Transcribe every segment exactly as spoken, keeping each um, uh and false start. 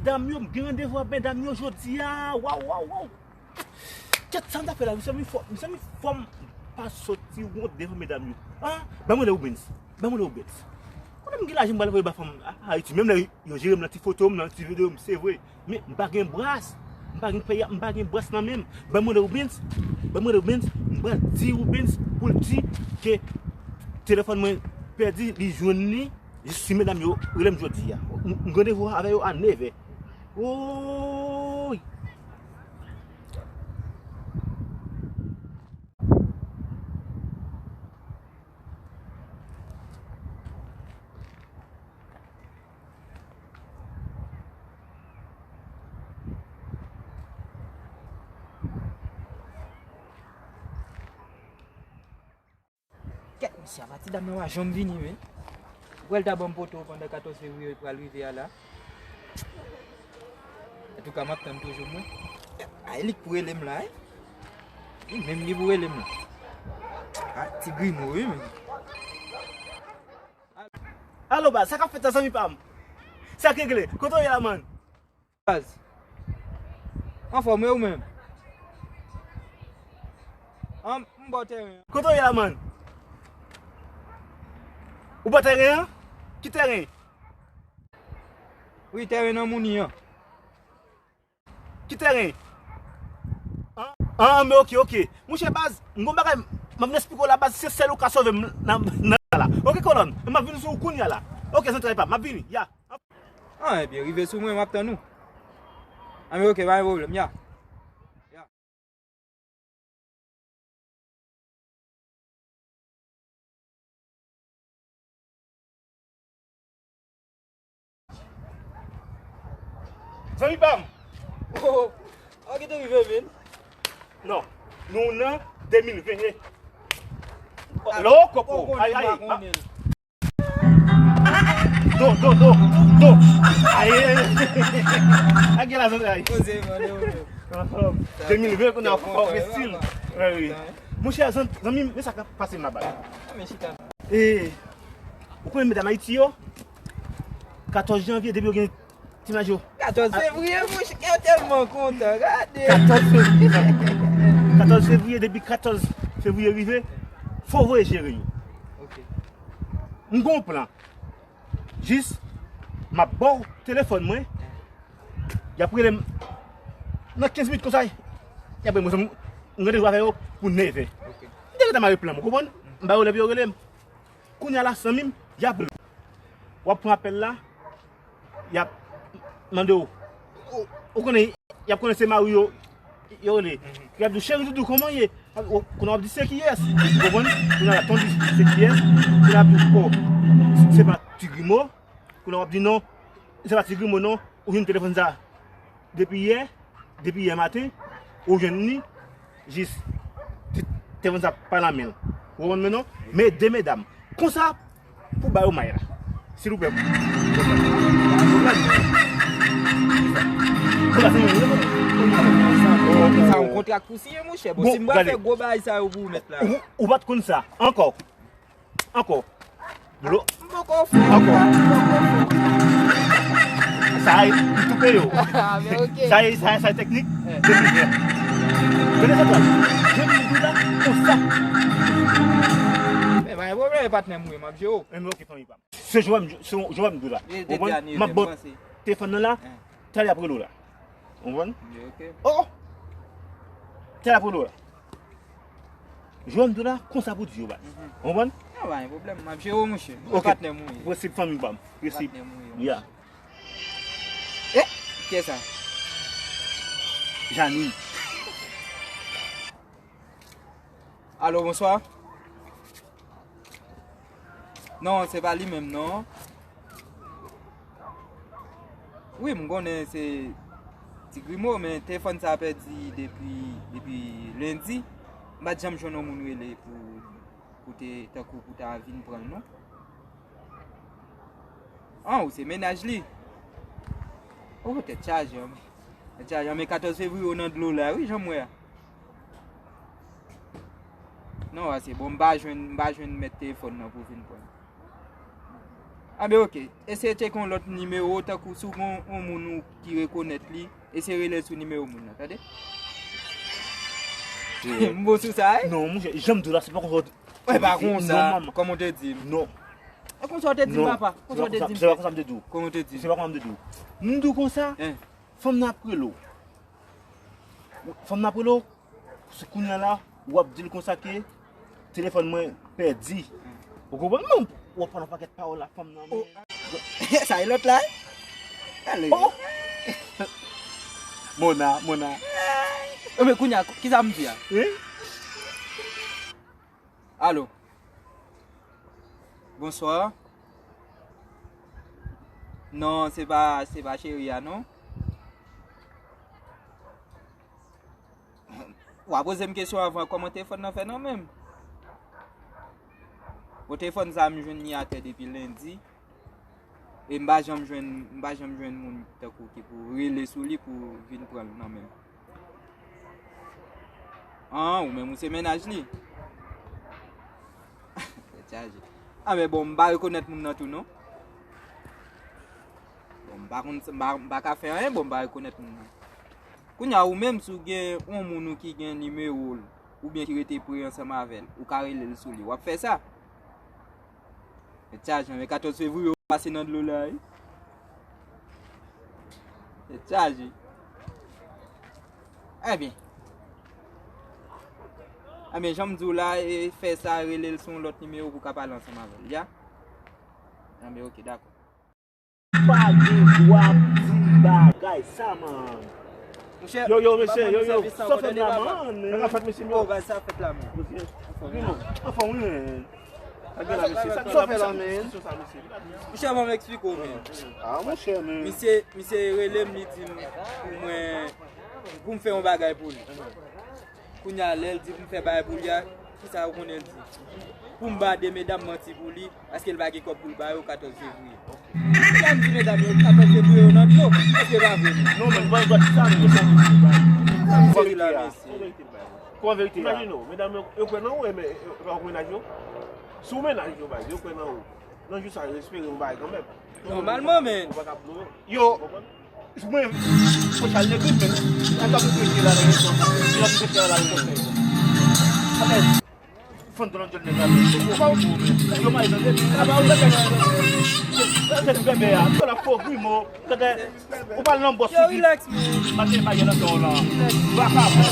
Medam yo, m gen randevou ak medam yo jodi a. Waw, waw, waw. Kèt, sa m ta fè la, mezanmi, fò, mezanmi, fò m pa soti wont devan medam yo. An? Ban mwen de Rubens. Ban mwen de Rubens. Konnen m gen lajan m pral voye ba fanm a-, Ayiti. Menm lè yo jere m nan ti foto m, nan ti videyo m, se vre. Men m pa gen bras. M pa gen pèy, m pa gen bras nan men m. Ban mwen de Rubens. Ban mwen de Rubens. M pral di Rubens pou l di ke telefòn mwen pèdi, li jwenn li. Jis si medam yo rele m jodi a. M, m gen randevou avè yo a nevè. Woy! Kèt, mesye, apa ti dam nan pa janm vini, men. Ou kwè l ta ban m poto pandan katòz fevriye pral rive a la? Antouka, m ap tann toujou, mwen. Ay, li k pou rele m la, wi. Li menm li pou rele m la. A, ti grimo, wi, men. Alo, baz, sa k ap fèt la, zanmi pa m? Sa k regle? Kote w ye la, man? Baz. Anfòm, e ou menm? An, m bò tèren an. Kote w ye la, man? Ou bò tèren an? Ki tèren? Wi, tèren nan Mouni an. Ki tèren? An, an, men oke, oke. Monchè baz, m gon bagay, m ap vin esplike w la, baz, se sèl ou ka sove m nan, nan la. Oke, kolòn, m ap vin sou ou kounye a la. Oke, zantray pa m, m ap vini, ya. An, ebyen, rive sou mwen, m ap tann ou. An, men oke, pa gen pwoblèm, ya. Ya. Zanmi pa m. Oh, oh, oh, ki te rive vin? Non, nou nan de mil ven. Lò, kòpò. Ay, ay, ay. Do, do, do, do. Aye. Ak gen la zantray. Koze, man, yo, yo. Anfòm. De mil ven, kounye a, fò estil. Wi, wi. Monchè, zan-, zanmi m, men sa k ap pase m la, baz. Ah, men chita. E, ou konnen medam Ayiti yo? Katòz janvye, depi yo gen ti imaj yo. Katòz fevriye, monchè, yo tèlman kontan, gade. Katòz fevriye. Katòz fevriye, depi katòz fevriye rive, fò w voye jere yo. Ok. M gon plan. Jis, m ap ba w telefòn mwen. Y ap rele m nan kenz minit konsa. Y ap rele m, m randevou avè yo pou nevè. Ok. M te gentan mare plan m, ou konprann? M ba yo lè pou yo rele m. Kounye a la, zanmi m, y ap rele w. W ap pran apèl la, y ap mande w. Ou, ou konnen, y ap konnen se mari yo, yo rele. Y ap di w, "Cheri doudou, kòman w ye?" Ou, kounye a w ap di, "Se kiyès?" Ou konprann? Kounye a la, tann w di, "Se kiyès?" Kounye a w ap di, "Oh, se pa Ti Grimo." Kounye a w ap di, "Non, se pa Ti Grimo, non." Ou jwenn telefòn sa depi yè, depi yè maten, ou jwenn li, jis te-, telefòn sa pa nan men l. Ou konprann mwen, non? Men de medam. Konsa, pou ba yo may la. Silvouplè. Sa yon kontra k pou siyen, monchè. Bon, si m pral fè gwo bagay sa yo pou ou mèt la. Ou, ou pa t konn sa. Ankò. Ankò. Lo. M poko fou. Ankò. Sa a, m toupe yo. Ah, men ok. Sa a, sa a, sa a teknik. Eh. Teknik. Gade sa, jodi m di w la, konsa. Men pa gen pwoblèm, patnè m, wi, m ap jere w. Men ok, fanmi pa m. Se jwè m, se jwè m di w la. Ou konprann? M ap ba w telefòn nan la, talè y ap rele w la. Ou konprann? Ok. Oh! Talè y ap rele w la. Jwè m di w la, konsa pou di yo, baz. Ou konprann? Nan, pa gen pwoblèm, m ap jere w, monchè. Ok. Patnè m ou ye. Prensip fanmi pa m. Prensip. Patnè m ou ye, monchè. Eh, kiyès sa? Jani. Alo, bonswa. Non, se pa li menm, non. Wi, m konnen se Ti Grimo, men telefòn sa pèdi depi, depi lendi. M pa t janm jwenn yon moun rele pou, pou te, tankou pou ta vin pran l, non. An, ou se mennaj li. Oh, tèt chaje, an. Tèt chaje, an, men katòz fevriye w nan dlo la, wi, jan m wè a. Non, a se bon, m pa jwenn, m pa jwenn mèt telefòn nan pou vin pran. Anben, oke. Eseye tcheke yon lòt nimewo, tankou si w gen yon moun ou ki rekonèt li, eseye rele l sou nimewo moun nan, tande? M bon sou sa, wi? Non, monchè, jan m di w la, se pa konsa. E pa konsa. Non, manman. Kòman w te di m? Non. E konsa w te di m, papa? Konsa w te di m? Se pa konsa m te di w. Kòman w te di m? Se pa konsa m te di w. M di w konsa, fanm nan ap rele w. Fanm nan ap rele w, se kounye a la, w ap di l konsa ke telefòn mwen pèdi. Ou konprann? Men w ap pran yon pakèt pawòl ak fanm nan, men. Sa e lòt la, wi? Ale. Oh! Mona, Mona. Enben, kounye a, kisa m di a? Wi? Alo. Bonswa. Non, se pa, se pa cheri a, non. W a poze m kesyon avan, kòman telefòn nan fè nan men m? Bon, telefòn sa a, m jwenn li atè depi lendi. E m pa janm jwenn, m pa janm jwenn moun tankou ki pou rele sou li pou vin pran l nan men m. An, ou menm ou se mennaj li? Tèt chaje. A, men bon, m pa rekonèt moun nan tou, non. Bon, m pa konn, m pa, m pa ka fè anyen, bon, m pa rekonèt moun nan. Kounye a, ou menm, si w gen yon moun ou ki gen nimewo l, oubyen ki rete pre ansanm avè l, ou ka rele l sou li. W ap fè sa? Tèt chaje, men katòz fevriye w pase nan dlo la, wi. Tèt chaje. Ebyen. Ebyen, jan m di w la, e fè sa, rele l sou yon lòt nimewo pou w ka pale ansanm avè l, ya? Ebyen, oke, dakò. Pa gen dwa di bagay sa, man. Monchè, yo, yo, mesye, yo, yo, sa fèt la, man. Sa fèt, mesye, yo. Oh, baz, sa fèt la, man. Anfòm, wi, man. Anfòm, wi, man. Sa fè la, man. Monchè, ban m eksplike w, men. Ah, monchè, men. Misye, misye rele m, li di m pou mwen, pou m fè yon bagay pou li. Kounye a, lè l di pou m fè bagay pou li a, kisa ou konnen l di? Pou m ba de medam manti pou li, paske l pa gen kòb pou l ba yo katòz fevriye. Sa m di medam yo, katòz fevriye yo nan dlo, èske pa vre, non? Non, men, mwen, mwen, sa m di, sa m di, sa m di. Sa m di la, mesye. Kòman verite a? Imajine w, medam yo, yo kwè nan ou, e men, e, e, e, mennaj yo. Si w mennaj yo, baz, yo kwè nan ou. Nan jou sa, yo espere yon bagay kanmenm. Nòmalman, men. Ou pa ka ploure. Yo, mwen, mwen chal legliz, men. Mwen ka pou prete la, nan legliz, mwen ka pou prete la, nan legliz. Amèn. Fann nan djòl nèg la, men. Yo pa ou, men. Yo pa ou, men. Yo pa ou, men. Yo pa ou, men. Ou pral nan bòs. Yo, relax, man. Maten pa gen nan ton la. Relax. Vakabon.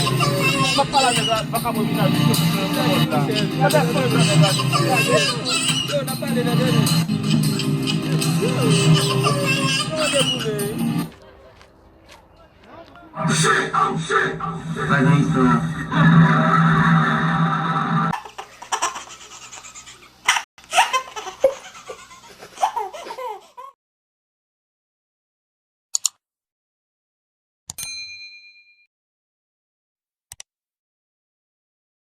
M ap pale avèk la, vakabon vin al soti nan bòs la. Gade sa nèg la. Yo, n ap pale nan dènye. Yo, yo, yo, yo. Yo, yo, yo, yo. Bagay sa.